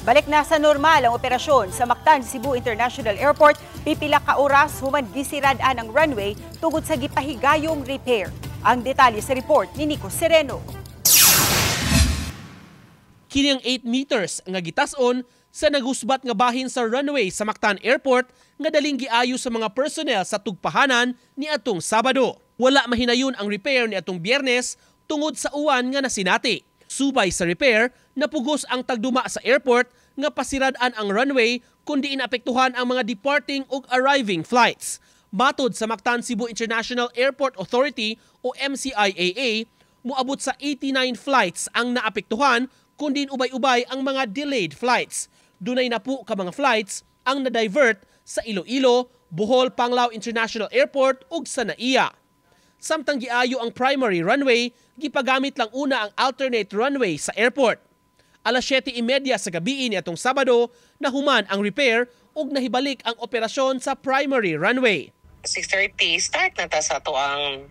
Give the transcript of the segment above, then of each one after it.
Balik na sa normal ang operasyon sa Mactan Cebu International Airport, pipila ka oras human gisirad-an ang runway tungod sa gipahigayong repair. Ang detalye sa report ni Nico Sereno. Kini ang 8 meters nga gitas-on sa nagusbat nga bahin sa runway sa Mactan Airport nga daling giayo sa mga personnel sa tugpahanan ni atong Sabado. Wala mahinayon ang repair ni atong Biyernes tungod sa uwan nga nasinati. Subay sa repair, napugos ang tagduma sa airport nga pasirad-an ang runway kundi inapektuhan ang mga departing ug arriving flights. Matod sa Mactan Cebu International Airport Authority o MCIAA, moabot sa 89 flights ang naapektuhan kundi ubay-ubay ang mga delayed flights. Dunay na po ka mga flights ang na-divert sa Iloilo, Bohol Panglao International Airport ug sa NAIA. Samtang giayo ang primary runway, gipagamit lang una ang alternate runway sa airport. Alas 7:30 sa gabi ni atong Sabado, nahuman ang repair ug nahibalik ang operasyon sa primary runway. 6:30 start na ta sa ato ang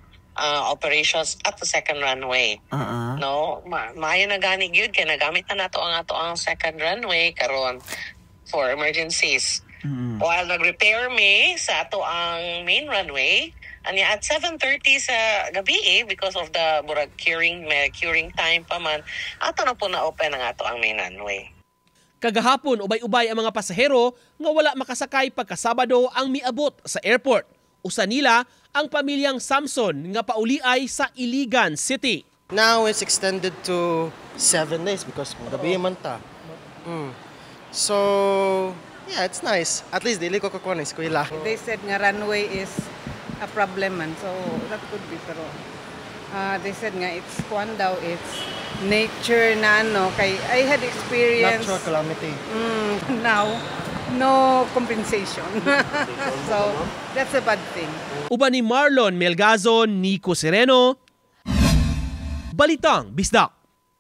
operations at the second runway. No, maayo na gani gyud kay nagamit na nato ang ato ang second runway karon for emergencies. While nag-repair mi sa ato ang main runway, anya at 7:30 sa gabi eh, because of the murag curing, may curing time pa man, ato na po na open ang ato ang main runway. Kagahapon, ubay-ubay ang mga pasahero nga wala makasakay pagkasabado ang miabot sa airport. Usa nila ang pamilyang Samson nga pauliay sa Iligan City. Now it's extended to 7 days because gabi man ta. So, yeah, it's nice. At least dili ko kukuha ng eskwela. They said nga runway is a problem man. So that could be, pero they said nga it's kuan daw, it's nature na ano, kay I had experience Natural calamity. Now no compensation. So that's a bad thing. Uban ni Marlon Melgazo, Nico Sereno, Balitang Bisdak.